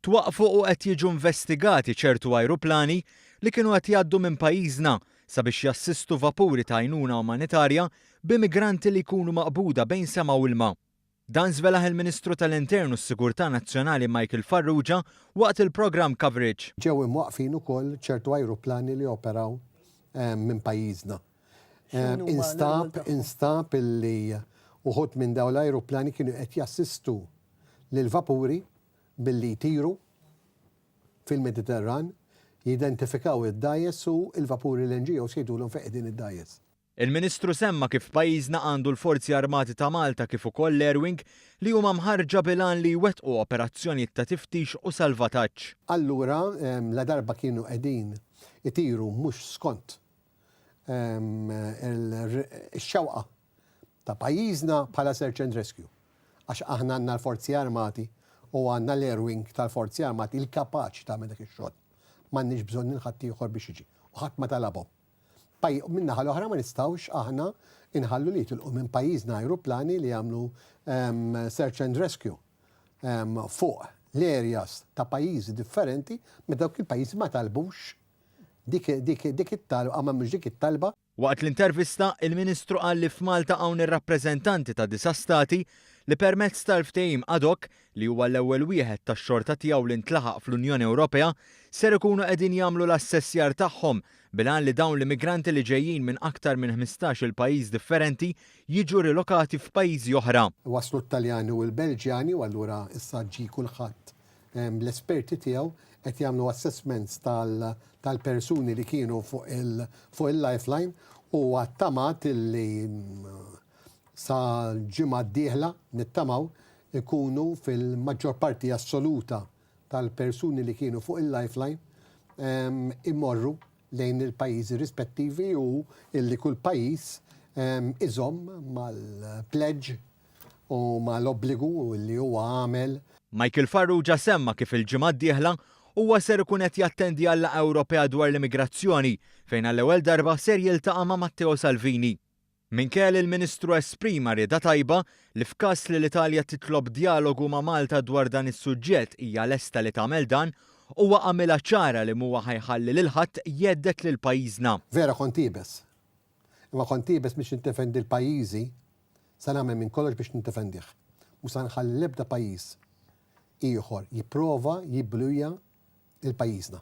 Twaqqfu u qed jiġu investigati ċertu ajruplani li kienu qed jgħaddu minn pajjiżna sabiex jassistu vapuri ta' għajnuna umanitarja b'immigranti li jkunu maqbuda bejn sema u ilma. Dan żvelah il-Ministru tal-Intern u s-Sigurtà Nazzjonali Michael Farrugia waqt il-programm Coverage. Ġew imwaqqfin ukoll ċertu ajruplani li joperaw minn pajjiżna. Instab instab illi uħud minn dawn l-ajruplani kienu qed jassistu lill-vapuri billi jtiru fil-Mediterran, jidentifikaw id-dgħajjes u l-vapuri l-NGOs jgħidulhom fejn qegħdin id-dgħajjes. Il-Ministru semma kif pajjiżna għandu l-Forzi Armati ta' Malta kif ukoll l-Airwing li huma mħarrġa bil-għan li jwettqu operazzjonijiet ta' tiftix u salvataġġ. Allura ladarba kienu qegħdin itiru mhux skont ix-xewqa ta' pajjiżna bħala search and rescue, għax aħna għandna l-Forzi Armati u għandna l-Airwing tal-Forzi Armati li kapaċi tagħmel dak ix-xogħol. M'għandniex bżonn lil ħaddieħor biex jiġi u ħadd ma talabhom. Min-naħa l-oħra ma nistgħux aħna inħallu li jitilqu minn pajjiżna ajruplani li jagħmlu search and rescue fuq l-areas ta' pajjiżi differenti meta dawk il-pajjiżi ma talbux dik dik it-talba, ma għamlux dik it-talba. Waqt l-intervista, il-Ministru qal li f'Malta hawn ir-rappreżentanti ta' disa' stati li permezz tal-ftehim ad hoc, li huwa l-ewwel wieħed tax-xorta tiegħu li ntlaħaq fl-Unjoni Ewropea, ser ikunu qegħdin jagħmlu l-assessjar tagħhom bil-għan li dawn l-immigranti li ġejjin minn aktar minn 15-il pajjiż differenti jiġu rilokati f'pajjiżi oħra. Waslu t-Taljani u l-Belġjani u allura issa ġie kulħadd bl-esperti tiegħu qed jagħmlu assessments tal-persuni li kienu fuq il-lifeline u għat-tamat li sa l-ġimgħa d-dieħla nittamaw ikunu fil-maġġor parti assoluta tal-persuni li kienu fuq il-lifeline imorru lejn il-pajjiżi rispettivi u illi kull pajjiż iżomm mal-pledge u mal-obbligu li huwa għamel. Michael Farrugia semma kif il-ġimgħa d-dieħla huwa ser ikun qed jattendi għal-laqgħa Ewropea dwar l-immigrazzjoni fejn għall-ewwel darba ser jiltaqa' ma' Matteo Salvini. Minkejja li l-Ministru esprima rieda tajba li f'każ li l-Italja titlob djalogu ma' Malta dwar dan is-suġġett hija lesta li tagħmel dan, huwa għamilha ċara li m'huwa ħa jħalli lil ħadd jhedded lil pajjiżna. Vera kont iebes. Imma kont iebes biex niddefendi l-pajjiżi, se nagħmel minn kollox biex niddefendih. Mhux se nħalli l-ebda pajjiż ieħor jipprova jibblujja lil pajjiżna.